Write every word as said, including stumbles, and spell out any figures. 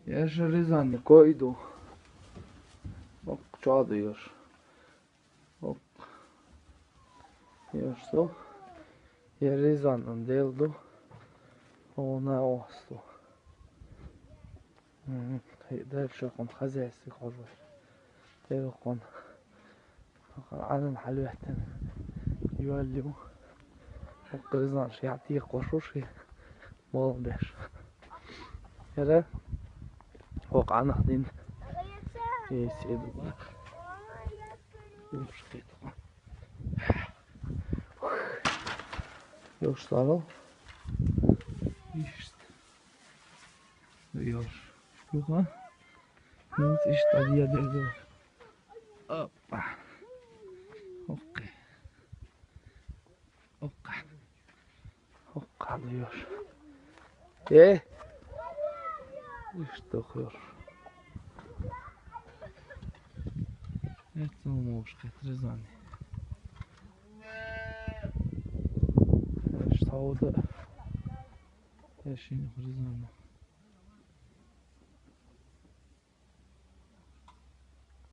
Ер шу Рязанны кой ду. Ок, чӀоагӀа ду ерш. Ок. Ерш ду. Ер Рязанан дел ду. Она осту. Мгм. Дальше кон хозяйстве хожу. Дел кон. Ӏанан хьалветтан. Йоаллу. Хоккхаризан ши хьатир кхошуш и. Мол беш. Яра. Хоккх Ӏанах дин. Ес эду. Уш хет. Ёш сарал. Ишт. Ёш. Шкуха. Минц ишт адия дерду. Опа. Окка. Окка, даешь. Э? И что хуёшь? Это можешь отрезание. Что да? Я еще не отрезание.